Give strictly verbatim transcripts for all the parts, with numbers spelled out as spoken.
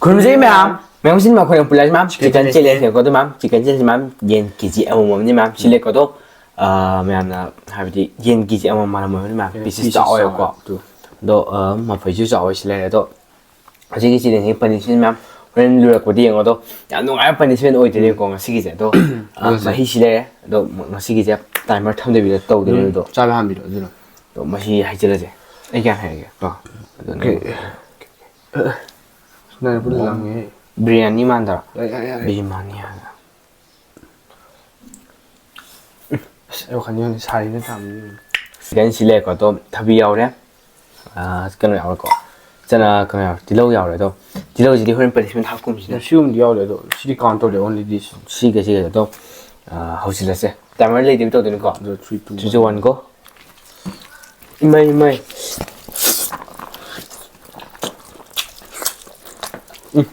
ꯈꯨꯔꯨꯝꯖꯔꯤ ꯃꯌꯥꯝ꯫ ꯃꯌꯥꯝꯁꯤꯅ ꯑꯩꯈꯣꯏꯅ ꯄꯨꯜꯂꯁꯤ ꯃꯌꯥꯝ꯫ Chicken challenge ꯂꯩꯀꯣ ꯑꯗꯨ ꯃꯌꯥꯝ꯫ Chicken challenge ꯃꯌꯥꯝ꯫ ꯌꯦꯟ ꯀꯦ ꯖꯤ ꯑꯃꯃꯝꯅꯤ ꯃꯌꯥꯝ꯫ ꯁꯤ ꯂꯩꯀꯣ ꯑꯗꯣ, ꯑ, ꯃꯌꯥꯝꯅ ꯍꯥꯏꯕꯗꯤ ꯌꯦꯟ ꯀꯦ ꯖꯤ ꯑꯃꯃꯝ ꯃꯥꯜꯂꯝꯃꯣꯏ ꯃꯌꯥꯝ꯫ Pieces ꯆꯥꯎꯋꯦꯕꯀꯣ꯫ ꯑꯗꯣ, ꯑ, ꯃꯐꯩꯁꯨ ꯆꯥꯎꯋꯦ ꯁꯤ ꯂꯩꯔꯦ꯫ ꯑꯗꯣ ꯍꯧꯖꯤꯛꯀꯤ challengeꯁꯤ punishment ꯃꯌꯥꯝ ꯍꯣꯔꯦꯟ ꯂꯣꯏꯔꯛꯄꯗ ꯌꯦꯡꯉꯣ꯫ ꯑꯗꯣ ꯌꯥꯝ ꯅꯨꯡꯉꯥꯏꯕ punishment ꯑꯣꯏꯗꯣꯏꯅꯦꯀꯣ ꯉꯁꯤꯒꯤꯁꯦ꯫ ꯑꯗꯣ, ꯑ, ꯃꯍꯤꯁꯤ ꯂꯩꯔꯦ꯫ ꯑꯗꯣ ꯉꯁꯤꯒꯤꯁꯦ timer ꯊꯝꯗꯕꯤꯗ ꯇꯧꯗꯣꯏꯅꯦ꯫ ꯑꯗꯣ ꯆꯥꯕ ꯍꯥꯟꯕꯤꯔꯣ ꯑꯗꯨꯅ꯫ ꯑꯗꯣ ꯃꯍꯤ ꯍꯩꯖꯤꯜꯂꯁꯦ꯫ ꯑꯩ ꯀꯌꯥ ꯍꯩꯔꯒꯦ? ꯑꯗꯨꯅ ꯅꯪ ꯄꯨꯔꯥ ꯂꯪꯉꯦ꯫ ꯕꯤꯔꯌꯥꯅꯤ ꯃꯥꯟꯗ꯭ꯔꯥ? ꯌꯥꯔꯦ, ꯌꯥꯔꯦ, ꯌꯥꯔꯦ꯫ ꯕꯤꯔꯌꯥꯅꯤ ꯍꯥꯏꯅ꯫ ꯑꯁ, ꯑꯩ ꯋꯥꯈꯜꯗꯤ ꯈꯪꯗꯦ, ꯁꯥꯔꯤꯅ ꯊꯝꯃꯤ꯫ Then ꯁꯤ ꯂꯩꯔꯦꯀꯣ, ꯑꯗꯣ ꯊꯕꯤ ꯌꯥꯎꯔꯦ꯫ ꯑꯥ, ꯀꯩꯅꯣ ꯌꯥꯎꯔꯦꯀꯣ꯫ ꯆꯅꯥ, ꯀꯩꯅꯣ ꯌꯥꯎꯔꯦ, ꯇꯤꯜꯍꯧ ꯌꯥꯎꯔꯦ꯫ ꯑꯗꯣ ꯇꯤꯜꯍꯧꯁꯤꯗꯤ ꯍꯣꯔꯦꯟ punishment ꯍꯥꯞꯀꯨꯝꯁꯤꯗ꯫ ꯁꯤꯒꯨꯝꯕꯗꯤ ꯌꯥꯎꯔꯦ, ꯑꯗꯣ ꯁꯤꯗꯤ count ꯇꯧꯗꯦ, only this꯫ ꯁꯤꯒ ꯁꯤꯒ ꯑꯗꯣ, ꯑꯥ, ꯍꯧꯖꯤꯜꯂꯁꯦ꯫ Timer ꯂꯩꯗꯕꯤ ꯇꯧꯗꯣꯏꯅꯤꯀꯣ꯫ ꯑꯗꯣ three, two, three, two, one, one, go꯫ ꯏꯃꯩ, ꯏꯃꯩ꯫ ꯎꯝ꯫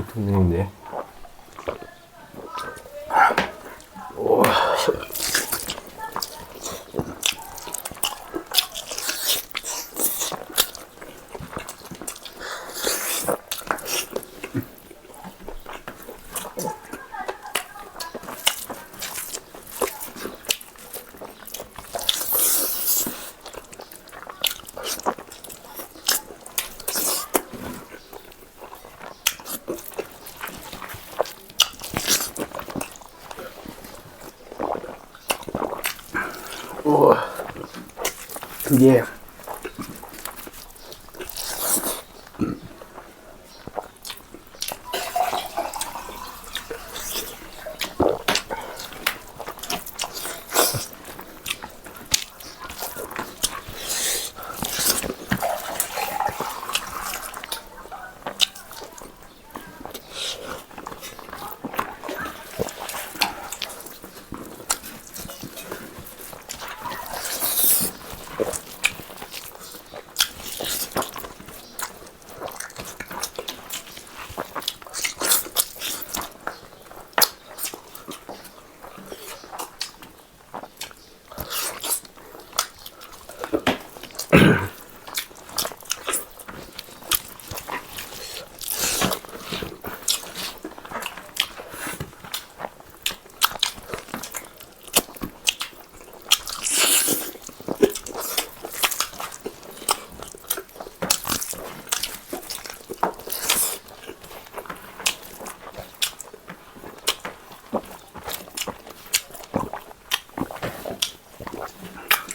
ꯊꯨꯝ ꯉꯝꯗꯦ꯫ ꯑꯣ꯫ ꯌꯦ꯫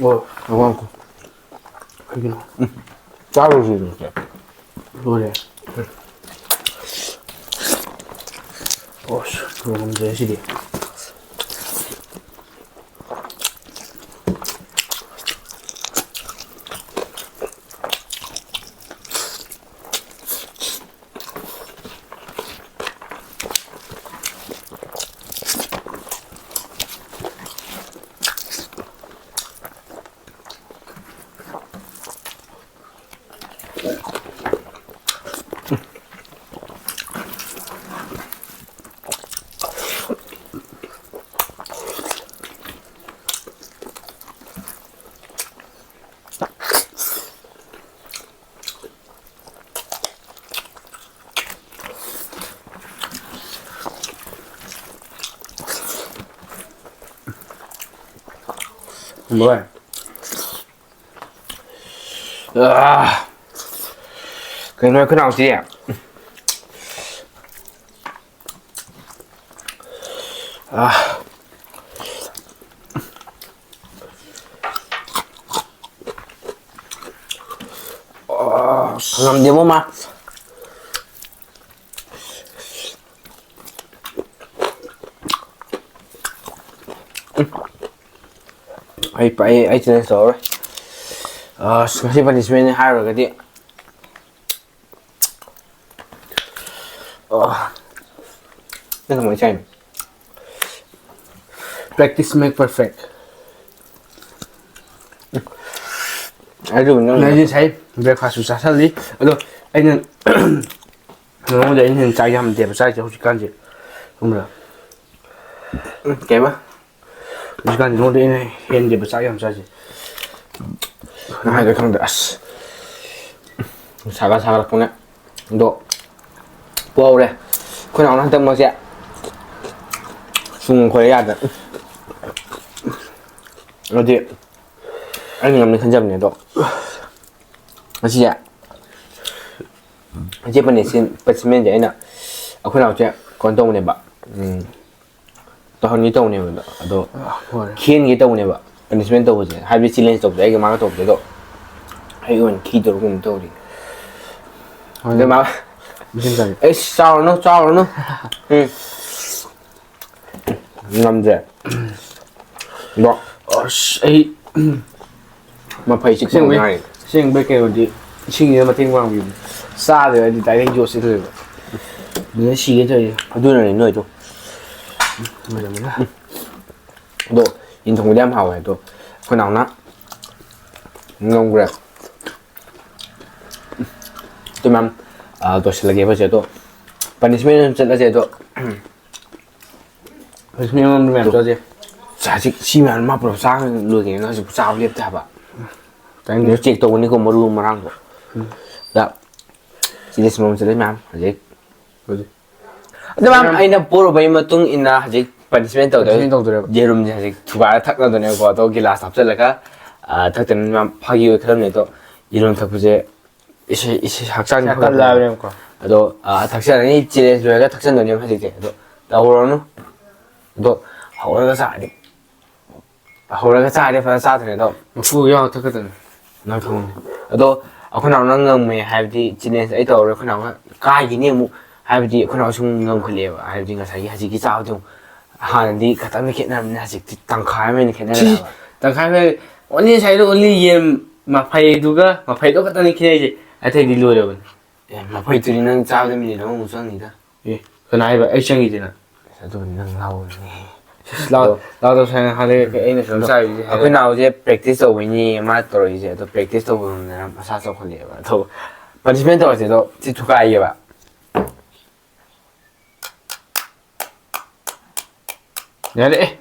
ꯑꯣ꯫ ꯉꯥꯏꯈꯣ, ꯉꯥꯏꯈꯣ꯫ ꯀꯩꯒꯤꯅꯣ? ꯆꯥꯔꯨꯁꯤ ꯑꯗꯨꯗꯤ꯫ ꯂꯣꯏꯔꯦ꯫ ꯑꯣꯁ, ꯂꯣꯏꯔꯝꯗ꯭ꯔꯦ ꯁꯤꯗꯤ꯫ ꯂꯣꯏ꯫ ꯑꯥ! ꯀꯩꯅꯣ ꯑꯩꯈꯣꯏ ꯅꯥꯎꯁꯤ? ꯑꯥ! ꯑꯥ, ꯉꯝꯗꯦꯕꯣ ꯃꯥ꯫ ꯑꯩ, ꯑꯩ, ꯑꯩ challenge ꯇꯧꯔꯔꯣꯏ꯫ ꯑꯁ, ꯉꯁꯤ punishment ꯅꯤ ꯍꯥꯏꯔꯨꯔꯒꯗꯤ꯫ ꯑꯣ꯫ ꯅꯪ ꯀꯃꯥꯏ ꯆꯥꯏꯅꯣ? Practice make perfect꯫ ꯑꯗꯨ ꯅꯪ ꯑꯩꯗꯤ ꯉꯁꯥꯏ breakfast ꯁꯨ ꯆꯥꯁꯜꯂꯤ꯫ ꯑꯗꯣ ꯑꯩꯅ ꯅꯉꯣꯟꯗ ꯑꯩꯅ ꯍꯦꯟꯅ ꯆꯥꯛ ꯌꯥꯝꯗꯦꯕ ꯆꯥꯏꯁꯦ ꯍꯧꯖꯤꯛꯀꯥꯟꯁꯦ꯫ ꯈꯪꯕ꯭ꯔꯥ? ꯎꯝ, ꯀꯩꯕ? ꯍꯧꯖꯤꯛꯀꯥꯟꯁꯦ ꯅꯉꯣꯟꯗ ꯑꯩꯅ ꯍꯦꯟꯗꯦꯕ ꯆꯥꯛ ꯌꯥꯝ ꯆꯥꯏꯁꯦ꯫ ꯅꯪ ꯍꯥꯏꯗꯣꯏ ꯈꯪꯗ꯭ꯔꯦ꯫ ꯑꯁ꯫ ꯅꯨꯡꯁꯥꯒ ꯁꯥꯒꯠꯂꯛꯄꯅꯦ꯫ ꯑꯗꯣ ꯄꯣꯛꯍꯧꯔꯦ꯫ ꯑꯩꯈꯣꯏ ꯅꯥꯎꯅ ꯍꯟꯗꯛ ꯃꯔꯛꯁꯦ ꯁꯨꯝ ꯈꯣꯏꯔ ꯌꯥꯗ꯭ꯔꯦ꯫ ꯑꯗꯨꯗꯤ ꯑꯩꯅ ꯉꯝꯅꯤ ꯈꯟꯖꯕꯅꯦ ꯑꯗꯣ꯫ ꯉꯁꯤꯁꯦ ꯏꯆꯦ ꯄꯅꯤꯁꯤ ꯄꯁꯤꯃꯦꯟꯁꯦ ꯑꯩꯅ ꯑꯩꯈꯣꯏ ꯅꯥꯎꯁꯦ ꯀꯩꯅꯣ ꯇꯧꯕꯅꯦꯕ꯫ ꯎꯝ, ꯇꯧꯍꯟꯒꯦ ꯇꯧꯕꯅꯦꯕ ꯑꯗꯣ, ꯑꯗꯣ ꯍꯣꯏ꯫ ꯈꯦꯟꯒꯦ ꯇꯧꯕꯅꯦꯕ꯫ ꯄꯅꯤꯁꯃꯦꯟ ꯇꯧꯕꯁꯦ, ꯍꯥꯏꯕꯗꯤ ꯆꯦꯂꯦꯟꯖ ꯇꯧꯕꯁꯦ, ꯑꯩꯒ ꯃꯥꯒ ꯇꯧꯕꯁꯦ, ꯑꯗꯣ ꯑꯩ ꯑꯣꯏꯅ ꯈꯤꯗꯧꯔꯒꯨꯝ ꯇꯧꯔꯤ꯫ ꯑꯗꯨ ꯃꯥ, ꯃꯆꯤꯟ ꯀꯟꯕꯤ꯫ "ꯑꯩꯁ, ꯆꯥꯎꯔꯅꯨ, ꯆꯥꯎꯔꯅꯨ"꯫ ꯎꯝ꯫ ꯉꯝꯗ꯭ꯔꯦ꯫ ꯑꯗꯣ ꯑꯁ, ꯑꯩ ꯃꯐꯩ ꯆꯤꯛꯄ ꯑꯁꯦꯡꯕꯩ, ꯉꯥꯏ꯫ ꯑꯁꯦꯡꯕꯩ ꯀꯩꯅꯣꯗꯤ ꯏꯁꯤꯡꯁꯤꯅ ꯃꯇꯦꯡ ꯄꯥꯡꯕꯤꯕꯅꯦ꯫ ꯆꯥꯗ꯭ꯔꯗꯤ direct ꯌꯣꯠꯁꯤꯜꯂꯦꯕ꯫ ꯑꯗꯨꯅ ꯁꯤꯒꯦ ꯇꯧꯔꯤꯁꯦ꯫ ꯑꯗꯨꯅꯅꯦ ꯅꯣꯏꯗꯣ꯫ ꯂꯣꯏꯔꯝꯃꯅꯤ꯫ ꯑꯗꯣ ꯌꯦꯟ ꯊꯣꯡꯕꯗꯤ ꯌꯥꯝ ꯍꯥꯎꯋꯦ, ꯑꯗꯣ ꯑꯩꯈꯣꯏ ꯅꯥꯎꯅ ꯉꯝꯈ꯭ꯔꯦ꯫ ꯑꯗꯨ ꯃꯌꯥꯝ, ꯑ, ꯂꯣꯏꯁꯤꯜꯂꯒꯦ ꯑꯩꯈꯣꯏꯁꯦ꯫ ꯑꯗꯣ ꯄꯅꯤꯁꯃꯦꯟ ꯑꯗꯨꯝ ꯆꯠꯂꯁꯦ꯫ ꯑꯗꯣ ꯄꯅꯤꯁꯃꯦꯟ ꯑꯃ ꯃꯌꯥꯝ ꯆꯠꯂꯁꯦ꯫ ꯍꯧꯖꯤꯛ ꯁꯤ ꯃꯌꯥꯝ ꯃꯥ ꯄꯨꯂꯞ ꯆꯥ ꯂꯣꯏꯗ꯭ꯔꯤꯉꯩꯗ ꯍꯧꯖꯤꯛ ꯆꯥꯕ ꯂꯦꯞꯇꯦ ꯍꯥꯏꯕ꯫ ꯇꯥꯅꯤꯡꯗꯦ꯫ ꯑꯗꯨ ꯆꯦꯛ ꯇꯧꯒꯅꯤꯀꯣ ꯃꯔꯨ ꯃꯔꯥꯡꯗꯣ꯫ ꯎꯝ꯫ ꯗ ꯁꯤꯗ ꯁꯤꯃꯝ ꯆꯠꯂꯦ ꯃꯌꯥꯝ ꯍꯧꯖꯤꯛ꯫ ꯍꯧꯖꯤꯛ꯫ ꯑꯗꯣ ꯃꯌꯥꯝ, ꯃꯌꯥꯝ ꯑꯩꯅ ꯄꯣꯔꯨꯕꯒꯤ ꯃꯇꯨꯡ ꯏꯟꯅ ꯍꯧꯖꯤꯛ ꯄꯅꯤꯁꯃꯦꯟ ꯇꯧꯗꯣꯏ-, ꯄꯅꯤꯁꯃꯦꯟ ꯇꯧꯗꯣꯏꯔꯕ? ꯌꯦꯔꯨꯝꯁꯦ ꯍꯧꯖꯤꯛ ꯊꯨꯒꯥꯏꯔ ꯊꯛꯅꯗꯣꯏꯅꯦꯕꯀꯣ꯫ ꯑꯗꯣ ꯒꯤꯂꯥꯁ ꯍꯥꯞꯆꯜꯂꯒ, ꯑ, ꯊꯛꯇꯣꯏꯅꯤ꯫ ꯃꯌꯥꯝ ꯐꯥꯒꯤ ꯑꯣꯏ ꯈꯜꯂꯝꯅꯤ꯫ ꯑꯗꯣ ꯌꯦꯔꯨꯝ ꯊꯛꯄꯁꯦ ꯏꯁꯩ, ꯏꯁꯩ ꯍꯛꯆꯥꯡꯒꯤ ꯏꯁꯥ ꯐꯕꯅꯦ꯫ ꯀꯜꯂꯕꯅꯦꯕꯀꯣ꯫ ꯑꯗꯣ, ꯑ, ꯊꯛꯆꯔꯅꯤ, ꯆꯦꯂꯦꯟꯖ ꯂꯣꯏꯔꯒ ꯊꯛꯆꯟꯗꯣꯏꯅꯦꯕ ꯍꯧꯖꯤꯛꯁꯦ꯫ ꯑꯗꯣ ꯇꯧꯔꯅꯨ꯫ ꯑꯗꯣ ꯍꯧꯔꯒ ꯆꯥꯔꯗꯤ ꯍꯧꯔꯒ ꯆꯥꯔꯦ, ꯐꯖꯅ ꯆꯥꯗ꯭ꯔꯦ ꯑꯗꯣ꯫ ꯃꯀꯨ ꯌꯥꯎꯔ ꯊꯛꯀꯗꯕꯅꯤ꯫ ꯅꯪ ꯊꯛꯎꯅꯦ꯫ ꯑꯗꯣ ꯑꯩꯈꯣꯏ ꯅꯥꯎꯅ ꯉꯝꯃꯦ ꯍꯥꯏꯕꯗꯤ ꯆꯦꯂꯦꯟꯖ ꯑꯩ ꯇꯧꯔꯔꯣꯏ, ꯑꯩꯈꯣꯏ ꯅꯥꯎꯅ ꯀꯥꯏꯈꯤꯅꯤ ꯑꯃꯨꯛ, ꯍꯥꯏꯕꯗꯤ ꯑꯩꯈꯣꯏ ꯅꯥꯎ ꯁꯨꯝ ꯉꯝꯈꯠꯂꯛꯑꯦꯕ, ꯍꯥꯏꯕꯗꯤ ꯉꯁꯥꯏꯒꯤ ꯍꯧꯖꯤꯛꯀꯤ ꯆꯥꯕꯗꯣ ꯑꯃꯨꯛ ꯍꯥꯟꯅꯗꯤ ꯈꯇꯪꯗꯤ ꯈꯦꯠꯅꯔꯝꯅꯤ, ꯍꯧꯖꯤꯛꯇꯤ ꯇꯪꯈꯥꯏ ꯑꯃ ꯍꯦꯟꯅ ꯁꯤ ꯈꯦꯠꯅꯔꯦꯕ꯫ ꯇꯪꯈꯥꯏ ꯑꯃ, only ꯉꯁꯥꯏꯗꯣ only ꯌꯦꯟ ꯃꯐꯩꯗꯨꯒ, ꯃꯐꯩꯗꯣ ꯈꯛꯇꯅꯤ ꯈꯦꯠꯅꯩꯁꯦ, ꯑꯇꯩꯗꯤ ꯂꯣꯏꯔꯕꯅꯤ꯫ ꯑꯦ, ꯃꯐꯩꯗꯨꯗꯤ ꯅꯪ ꯆꯥꯕꯗ ꯃꯤꯅꯤꯠ ꯑꯃꯃꯨꯛ ꯆꯪꯅꯤꯗ꯫ ꯑꯦ, ꯀꯅꯥ ꯍꯥꯏꯕ? ꯑꯩ ꯆꯪꯉꯤꯗꯅ꯫ ꯑꯁ, ꯑꯗꯨꯕꯨꯗꯤ ꯅꯪ ꯂꯥꯎꯕꯅꯦ꯫ ꯂꯥꯎ-, ꯑꯗꯣ ꯂꯥꯎꯗꯕ ꯁꯥꯏꯅ ꯍꯥꯟꯅ ꯑꯩꯅ ꯁꯨꯝ ꯑꯗꯣ ꯆꯥꯔꯤꯁꯦ ꯑꯩꯈꯣꯏ ꯍꯥꯏꯕ꯫ ꯅꯥꯎꯁꯦ ꯄ꯭ꯔꯦꯛꯇꯤꯁ ꯇꯧꯕꯩꯅꯦ ꯃꯥ ꯇꯧꯔꯛꯏꯁꯦ꯫ ꯑꯗꯣ ꯄ꯭ꯔꯦꯛꯇꯤꯁ ꯇꯧꯕꯗꯨꯅ ꯃꯁꯥ ꯆꯥꯎꯈꯠꯂꯛꯑꯦꯕ꯫ ꯑꯗꯣ ꯄꯅꯤꯁꯃꯦꯟ ꯇꯧꯔꯁꯦ꯫ ꯑꯗꯣ ꯁꯤ ꯊꯨꯒꯥꯏꯒꯦꯕ꯫ ꯌꯥꯔꯦ꯫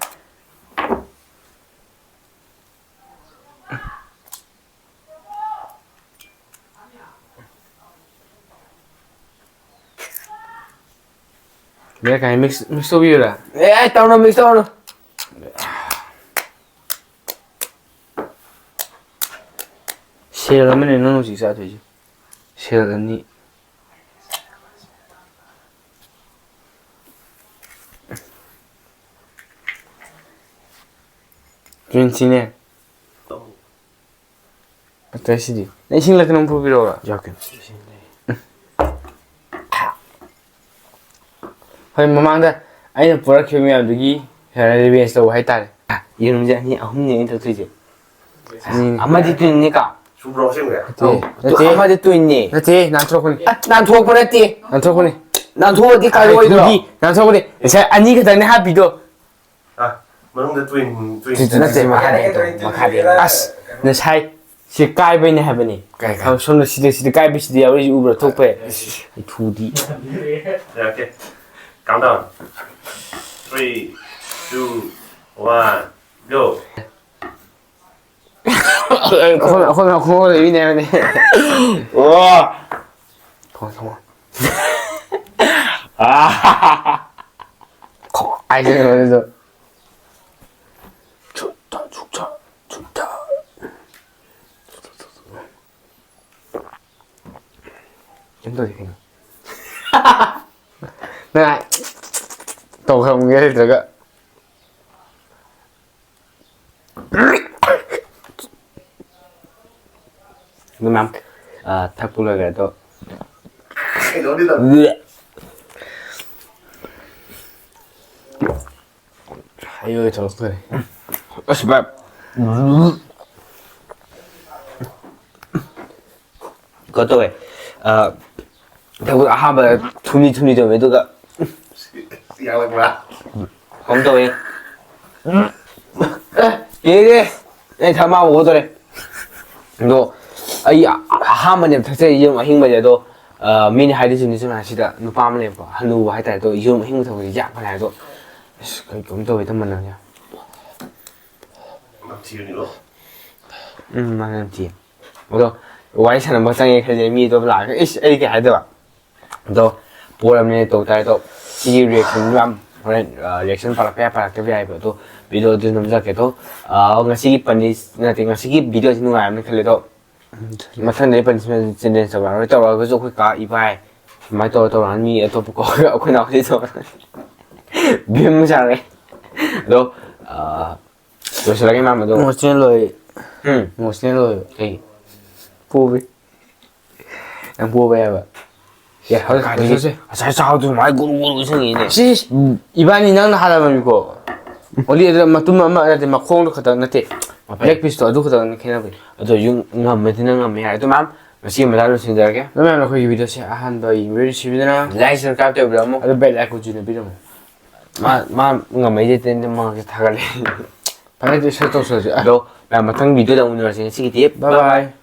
ꯕꯦꯔꯥ ꯀꯥꯏ, ꯃꯤꯛꯁ, ꯃꯤꯛꯁ ꯇꯧꯕꯤꯌꯨꯔꯥ? ꯑꯦ, ꯑꯦ, ꯇꯧꯅꯨ, ꯃꯤꯛꯁ ꯇꯧꯅꯨ꯫ ꯁꯦꯜ ꯑꯃꯅꯦ ꯅꯪ ꯍꯧꯖꯤꯛ ꯆꯥꯗꯣꯏꯁꯦ꯫ ꯁꯦꯜ ꯑꯅꯤ꯫ ꯇ꯭ꯋꯤꯟꯁꯤꯅꯦ꯫ ꯑꯇꯩꯁꯤꯗꯤ ꯅꯪ ꯏꯁꯤꯡ ꯂꯩꯇꯅ ꯑꯃ ꯄꯨꯕꯤꯔꯛꯑꯣꯔꯥ? ꯌꯥꯎꯔꯛꯀꯦ꯫ ꯍꯣꯏ, ꯃꯃꯥꯡꯗ ꯑꯩꯅ ꯄꯨꯔꯛꯈꯤꯕ ꯃꯌꯥꯝꯗꯨꯒꯤ ꯔꯤꯚꯦꯟꯖ ꯇꯧꯕ ꯍꯥꯏꯇꯥꯔꯦ꯫ ꯌꯦꯔꯨꯝꯁꯦ ꯑꯅꯤ ꯑꯍꯨꯝꯅꯦ ꯑꯩꯅ ꯇꯧꯊꯣꯏꯁꯦ꯫ ꯑꯅꯤꯅꯦ꯫ ꯑꯃꯗꯤ ꯇ꯭ꯋꯤꯟꯅꯤꯀꯣ꯫ ꯁꯨꯕ꯭ꯔꯣ ꯑꯁꯦꯡꯕꯩ? ꯅꯠꯇꯦ, ꯑꯧ꯫ ꯅꯠꯇꯦ꯫ ꯑꯃꯗꯤ ꯇ꯭ꯋꯤꯟꯅꯦ꯫ ꯅꯠꯇꯦ, ꯅꯥꯟꯊꯣꯛꯄꯅꯤ꯫ ꯑꯁ, ꯅꯥꯟꯊꯣꯛꯄ ꯅꯠꯇꯦ꯫ ꯅꯥꯟꯊꯣꯛꯄꯅꯤ꯫ ꯅꯥꯟꯊꯣꯛꯑꯗꯤ ꯀꯥꯏꯔꯣꯏꯗ꯭ꯔꯣ? ꯑꯗꯨꯗꯤ ꯅꯥꯟꯊꯣꯛꯄꯅꯤ꯫ ꯉꯁꯥꯏ ꯑꯅꯤ ꯈꯛꯇꯪꯅꯦ ꯍꯥꯞꯄꯤꯗꯣ꯫ ꯑ, ꯃꯅꯨꯡꯗ ꯇ꯭ꯋꯤꯟ, ꯇ꯭ꯋꯤꯟ ꯅꯠꯇꯦ, ꯅꯠꯇꯦ, ꯃꯈꯥꯗ ꯌꯦꯡꯉꯣ, ꯃꯈꯥꯗ ꯌꯦꯡꯉꯣ꯫ ꯑꯁ, ꯉꯁꯥꯏ ꯁꯤ ꯀꯥꯏꯕꯩꯅꯦ ꯍꯥꯏꯕꯅꯤ꯫ ꯀꯥꯏ, ꯀꯥꯏ? ꯁꯣꯝꯗ ꯁꯤꯗ, ꯁꯤꯗ ꯀꯥꯏꯕꯁꯤꯗꯤ ꯌꯥꯎꯔꯤꯁꯤ ꯎꯕ꯭ꯔꯥ? ꯊꯣꯛꯄ ꯌꯥꯏ꯫ ꯏꯁ꯫ ꯑꯩ ꯊꯨꯗꯤ꯫ Okay. Count down. Three, two, one, go. ꯑꯩꯈꯣꯏ, ꯑꯩꯈꯣꯏ, ꯑꯩꯈꯣꯏ ꯂꯩꯕꯤꯅꯦ ꯍꯥꯏꯕꯅꯦ꯫ ꯑꯣ꯫ ꯊꯣꯡꯉꯣ, ꯊꯣꯡꯉꯣ꯫ ꯑꯥ꯫ ꯈ꯭ꯋꯥꯏꯗꯒꯤ ꯃꯔꯨꯗꯣ꯫ ꯁꯨꯠꯇ, ꯁꯨꯠꯇ, ꯁꯨꯠꯇ꯫ ꯀꯩꯝ ꯇꯧꯗꯦ ꯀꯩꯅꯣ꯫ ꯅꯪ ꯇꯧꯈ꯭ꯔꯝꯒꯦ ꯂꯩꯇ꯭ꯔꯒ꯫ ꯑꯗꯨ ꯃꯌꯥꯝ, ꯑ, ꯊꯛꯄ ꯂꯣꯏꯈ꯭ꯔꯦ ꯑꯗꯣ꯫ ꯀꯩꯅꯣꯗꯤ ꯇꯧ-, ꯑꯩ ꯑꯣꯏ ꯊꯣꯛꯂꯛꯇꯣꯔꯦ꯫ ꯑꯁ, ꯚꯥꯏ꯫ ꯀꯩꯅꯣ ꯇꯧꯋꯦ꯫ ꯑ, ꯊꯕꯛ ꯑꯍꯥꯟꯕꯗ ꯊꯨꯝꯂꯤ ꯊꯨꯝꯂꯤ ꯇꯧꯋꯦ, ꯑꯗꯨꯒ ꯌꯥꯎꯔꯛꯄ꯭ꯔꯥ? ꯀꯩꯅꯣ ꯇꯧꯋꯦ꯫ ꯑꯦ, ꯑꯦ, ꯑꯦ, ꯑꯩ ꯊꯝꯃ ꯑꯃꯨꯛ ꯍꯧꯗꯣꯔꯦ꯫ ꯑꯗꯣ ꯑꯩ ꯑꯍꯥꯟꯕꯅꯦꯕ ꯊꯛꯆꯔꯤ ꯌꯦꯔꯨꯝ ꯑꯍꯤꯡꯕꯁꯦ꯫ ꯑꯗꯣ, ꯑ, ꯃꯤꯅ ꯍꯥꯏꯗꯣꯏꯁꯤꯡꯗꯨꯁꯨ ꯁꯤꯗ ꯅꯨꯄꯥ ꯑꯃ ꯂꯩꯕꯀꯣ, ꯍꯅꯨꯕ ꯍꯥꯏꯇꯥꯔꯦ꯫ ꯑꯗꯣ ꯌꯦꯔꯨꯝ ꯑꯍꯤꯡꯕ ꯊꯛꯄꯁꯦ ꯌꯥꯛꯄꯅꯦ ꯍꯥꯏ꯫ ꯑꯗꯣ ꯑꯁ, ꯀꯩ ꯀꯩꯅꯣꯝ ꯇꯧꯋꯦ ꯇꯝꯕꯅꯦ꯫ ꯅꯝꯊꯤꯕꯅꯤꯀꯣ? ꯎꯝ, ꯃꯥ ꯅꯝꯊꯤ꯫ ꯑꯗꯣ ꯋꯥꯔꯤ ꯁꯥꯟꯅꯕ ꯆꯪꯉꯦ ꯈꯜꯂꯦ, ꯃꯤ ꯑꯇꯣꯞꯄ ꯂꯥꯛꯑꯒ, "ꯏꯁ, ꯑꯩ ꯀꯩ ꯍꯥꯏꯗꯣꯏꯕ?" ꯑꯗꯣ ꯄꯣꯔꯝꯅꯦ ꯇꯧ ꯇꯥꯔꯦ꯫ ꯑꯗꯣ ꯁꯤꯒꯤ reaction ꯌꯥꯝ ꯍꯣꯔꯦꯟ, ꯑ, reaction ꯄꯥꯔꯛꯄ ꯌꯥꯏ, ꯄꯥꯔꯛꯇꯕ ꯌꯥꯏꯕ꯫ ꯑꯗꯣ video ꯑꯗꯨ ꯅꯝꯖꯔꯛꯀꯦ꯫ ꯑꯗꯣ, ꯑ, ꯉꯁꯤꯒꯤ punish-, ꯅꯠꯇꯦ, ꯉꯁꯤꯒꯤ video ꯑꯁꯤ ꯅꯨꯡꯉꯥꯏꯔꯝꯅꯤ ꯈꯜꯂꯦ꯫ ꯑꯗꯣ ꯃꯊꯪꯗꯗꯤ punishment challenge ꯇꯧꯔꯛꯑꯔꯣꯏ꯫ ꯇꯧꯔꯛꯑꯒꯁꯨ ꯑꯩꯈꯣꯏ ꯀꯥ ꯏꯕꯥꯏ ꯁꯨꯃꯥꯏꯅ ꯇꯧꯔ ꯇꯧꯔꯛꯑꯅꯤ꯫ ꯃꯤ ꯑꯇꯣꯞꯄ ꯀꯧꯔꯒ ꯑꯩꯈꯣꯏ ꯅꯥꯎꯁꯤ ꯇꯧꯔꯛꯑꯅꯤ꯫ ꯚꯤꯝ ꯁꯥꯡꯉꯦ꯫ ꯑꯗꯣ, ꯑ, ꯂꯣꯏꯁꯤꯜꯂꯒꯦ ꯃꯥꯝꯃꯗꯣ꯫ ꯏꯃꯣꯁꯅꯦꯜ ꯑꯣꯏ ꯎꯝ ꯏꯃꯣꯁꯅꯦꯜ ꯑꯣꯏ ꯀꯩ ꯄꯣꯕꯤ ꯌꯥꯝ ꯄꯣꯕ ꯌꯥꯕ ꯌꯥ ꯍꯧꯖꯤꯛ ꯀꯥꯏꯗꯒꯤ ꯂꯣꯏꯁꯤꯜꯂꯁꯦ꯫ ꯉꯁꯥꯏ ꯆꯥꯕꯗꯨ ꯁꯨꯃꯥꯏꯅ ꯒꯨꯔꯨ ꯒꯨꯔꯨ ꯆꯪꯉꯤꯅꯦ꯫ ꯁꯤ ꯏꯕꯥꯅꯤ ꯅꯪꯅ ꯍꯥꯜꯂꯝꯃꯤꯀꯣ꯫ ꯑꯣꯂꯤ ꯑꯗꯨꯗ ꯃꯇꯨꯝ ꯑꯃ ꯅꯠꯇꯦ ꯃꯈꯣꯡꯗꯣ ꯈꯛꯇꯪ ꯅꯠꯇꯦ꯫ ꯂꯦꯛ ꯄꯤꯁꯇꯣ ꯑꯗꯨ ꯈꯛꯇꯪ ꯈꯦꯠꯅꯕꯅꯤ꯫ ꯑꯗꯣ ꯌꯨꯝ ꯉꯝꯃꯗꯤ ꯅꯪ ꯉꯝꯃꯦ ꯍꯥꯏ꯫ ꯑꯗꯣ ꯃꯌꯥꯝ ꯉꯁꯤ ꯃꯇꯥꯡ ꯂꯣꯏꯁꯤꯟꯖꯔꯒꯦ꯫ ꯑꯗꯨ ꯃꯌꯥꯝꯅ ꯑꯩꯈꯣꯏꯒꯤ ꯚꯤꯗꯤꯑꯣꯁꯦ ꯑꯍꯥꯟꯕ ꯌꯦꯡꯕꯤꯔ ꯁꯤꯕꯤꯗꯅ ꯂꯥꯏꯛ ꯁꯕꯁꯀ꯭ꯔꯥꯏꯕ ꯇꯧꯕꯤꯔꯝꯃꯣ꯫ ꯑꯗꯨ ꯕꯦꯜ ꯑꯥꯏꯀꯣꯟꯁꯨ ꯅꯝꯕꯤꯔꯝꯃꯣ꯫ ꯃꯥ ꯃꯥ ꯉꯝꯃꯩꯗꯤ ꯇꯦꯟꯗ ꯃꯉꯛꯁꯦ ꯊꯥꯒꯠꯂꯦ꯫ ꯐꯔꯦ ꯑꯗꯨꯗꯤ ꯁꯦꯠ ꯇꯧꯁꯜꯂꯁꯤ ꯑ, ꯑꯗꯣ ꯃꯌꯥꯝ ꯃꯊꯪ ꯚꯤꯗꯤꯑꯣꯗ ꯑꯃꯨꯛ ꯎꯅꯔꯁꯤ꯫ ꯉꯁꯤꯒꯤꯗꯤ bye bye꯫